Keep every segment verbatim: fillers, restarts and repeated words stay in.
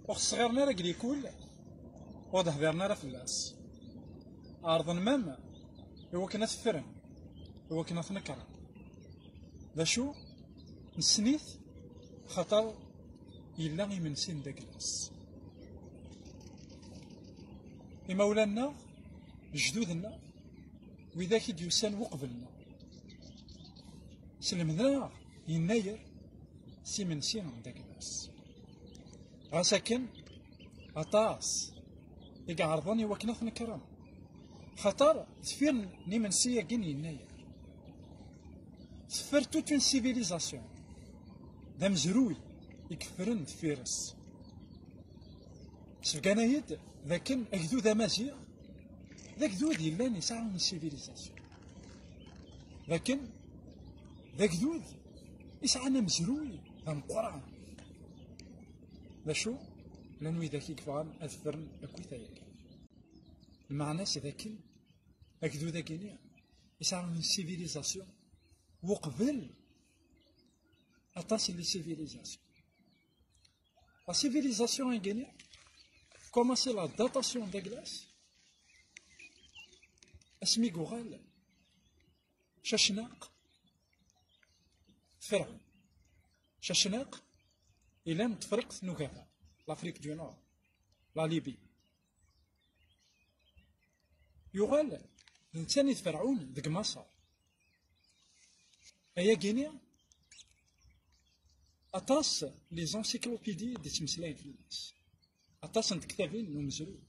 Ur xeṣṣiren ara deg likul, ur d-hdiren ara fell-as. Ɛerḍen mam i wakken ad t-ffren, i wakken ad t-nekren. D acu? Nessen-it, xaṭer yella imensi n daglas. Imawlan-nneɣ, lejdud-nneɣ, widak i d-yusan uqbel-nneɣ, slemden-aɣ Yennayer s imensi n daglas. Ɣas akken, aṭas i iɛerḍen i wakken ad t-nekren, xaṭer deffir n imensi-agi n Yennayer, teffer toute une civilisation. D amezruy i yeffren deffir-s. Sbeggan-iyi-d d akken agdud amaziɣ d agdud yellan yesɛa une civilisation. D akken d agdud yesɛan amezruy d ameqqran. D acu? Llan widak i yebɣan ad ffren akkit ayagi. Lmeɛna-s d akken agdud-agi-nni yesɛa une civilisation uqbel aṭas n les civilisations. La civilisation-agi-nni, commencer la datation de glace, asmi i yuɣal Cacnaq d Ferɛun. Cacnaq ilan Tefriqt n Ugafa, l'Afrique du Nord, la Libye. Yuɣal d netta i d Ferɛun deg Maṣer. Ayagi-nni, aṭas les encyclopédies i d-yettmeslayen fell-as. Aṭas n tektabin n umezruy.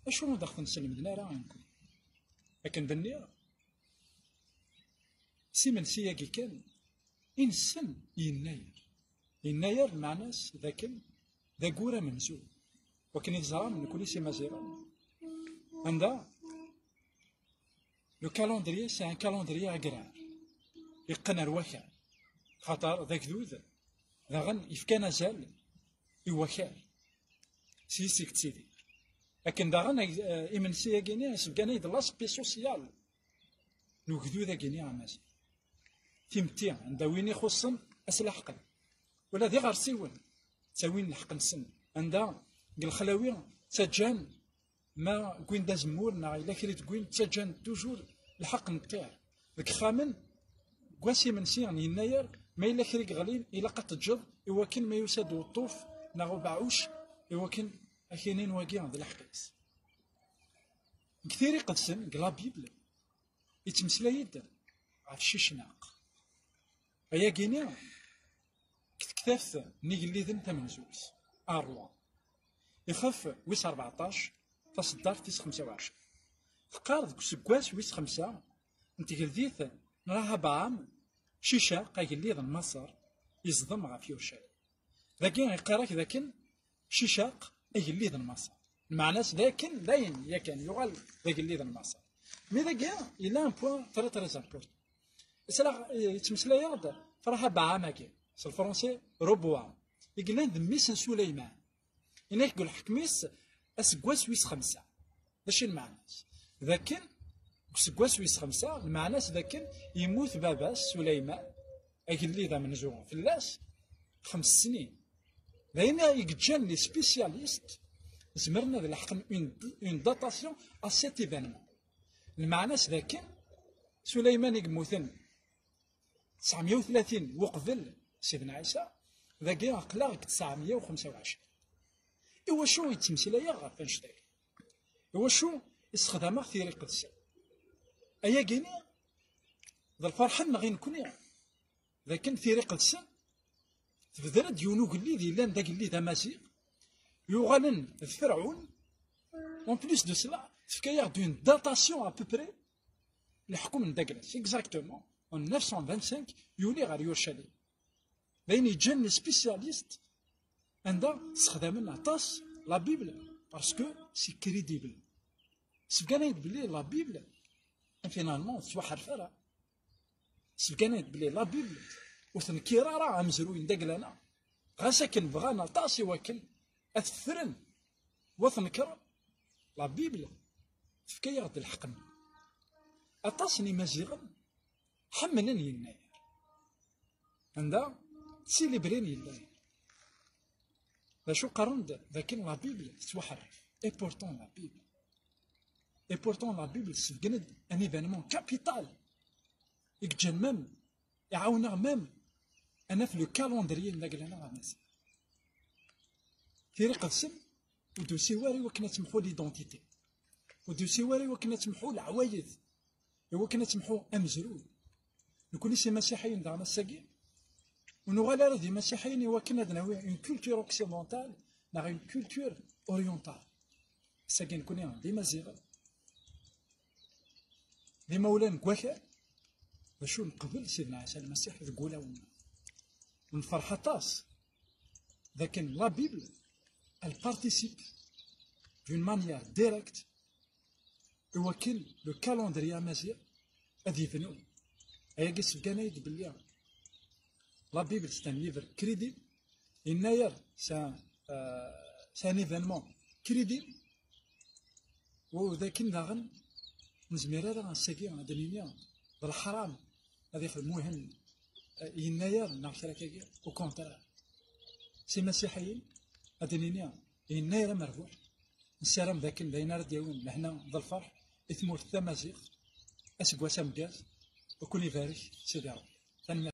Acu ur d aɣ-ten-slemden ara i nekkni? Akken d-nniɣ, s imensi-agi kan i nessen Yennayer. Yennayer, lmeɛna-s d akken d aggur amenzu. Wakken i teẓram, nekkni s Imaziɣen, anda le calendrier, c'est un calendrier agraire. Yeqqen ar wakal. Xaṭer d agdud, daɣen yefkan azal i wakal. S yis i yettidir. Akken daɣen, eh, imensi-agi-nni yessebgan-iyi-d l'aspect social n ugdud-agi-nni amaziɣ. Timetti, anda win ixuṣṣen ad s-leḥqen. Ula d iɣersiwen ttawin lḥeqq-nsen. Anda deg lexlawi ttaǧǧan ma wwin-d azemmur neɣ yella kra i d-wwin, ttaǧǧan toujours lḥeqq n ṭṭir. Deg yexxamen, deg wass imensi n Yennayer, ma yella kra i yeɣlin, ilaq ad teǧǧeḍ i wakken ma yusa-d uweṭṭuf neɣ ubeɛɛuc, i wakken ad k-inin wagi d lḥeqq-is. Deg Tira Iqedsen, deg la Bible, yettmeslay-d ɣef Cicnaq. Ayagi-nni deg tektabt n Igelliden tamenzut, Arwa, ixef wis rbeɛṭac, taṣeddart tis xemsa u ɛecrin. Teqqar deg useggas wis xemsa n tgeldit n Rahabɛam, Cicaq, agellid n Maṣer, yeẓdem ɣef Yurcalim. Dagi iqqar-ak d akken Cicaq, agellid n Maṣer. Lmeɛna-s d akken, d ayen yakan, yuɣal d agellid n Maṣer. Mais dagi, yella un point très, très important. Yettmeslay-aɣ-d ɣef Rahabɛam-agi, s lefransi Roboam, i yellan d mmi-s n Suleyman. Yenna-k deg lḥekm-is aseggas wis xemsa. D acu i lmeɛna-s? D akken deg useggas wis xemsa, lmeɛna-s d akken yemmut baba-s Suleyman, agellid amenzu fell-as, xems snin. D ayen i yeǧǧan les spécialistes zemren ad leḥqen une, une datation à cet événement. Lmeɛna-s d akken Suleyman i yemmuten tesɛemya u tlatin uqbel Sidna Ɛisa, dagi aql-aɣ deg tesɛemya u xemsa u ɛecrin. Iwacu i ttmeslayeɣ ɣef annect-agi? Iwacu i ssexdameɣ Tira Iqedsen? Ayagi-ni d lferḥ-nneɣ i nekkni, d akken Tira Iqedsen tebder-d yiwen ugellid yellan d agellid amaziɣ, yuɣalen d Ferɛun. En plus de cela, tefka-yaɣ-d une datation à peu près leḥkem n Daglas, exactement, en neuf cent vingt-cinq, yuli ɣer Yurcalim. D ayen yeǧǧan les spécialistes anda ssexdamen aṭas la Bible, parce que c'est crédible. Sbeggan-ayen-d belli la Bible, finalement, ur tettwaḥerref ara. Sbeggan-ayen-d belli la Bible ur tenkir ara amezruy n Dagla-nneɣ. Ɣas akken bɣan aṭas i wakken ad t-ffren, wa tenker, la Bible tefka-yaɣ-d lḥeqq-nni. Aṭas n Imaziɣen ḥemmlen Yennayer. Anda ttilibrin Yennayer. D acu qqaren-d? D akken la Bible tettwaḥerref. Et pourtant la Bible, et pourtant la Bible tessebgen-d un événement capital i yeǧǧan même, iɛawen-aɣ même ad naf le calendrier n lagla-nneɣ amaziɣ. Tira iqedsen ur d-tusi wara i wakken ad temḥu l'identité, ur d-tusi wara i wakken ad temḥu leɛwayed, i wakken ad temḥu amezruy. Nekkni s imasiḥiyen daɣen ass-agi ur nuɣal ara d imasiḥiyen i wakken ad nawi une culture occidentale neɣ une culture orientale. Ass-agi nekkni d imaziɣen, d imawlan n wakal. D acu, neqbel Sidna Ɛisa Lmasiḥ deg wulawen-nneɣ. Nferḥ aṭas d akken la Bible, elle participe d'une manière directe i wakken le calendrier amaziɣ ad yebnu. Ayagi sbgan-ay-d belli la Bible c'est un livre crédible. Yennayer c'est un, euh, c'est un événement crédible. U d akken daɣen nezmir ara ass-agi ad d-nini d leḥram ad ixdem wihin, eh, yennayer neɣ kra akkagi. Au contraire, s imasiḥiyen ad d-nini yennayer amerbuḥ. Nessaram d akken d ayen ara d-yawin lehna d lferḥ i tmurt tamaziɣt. Aseggas ameggaz, ad ken-ibarek Sidi Ṛebbi. Tanemmirt.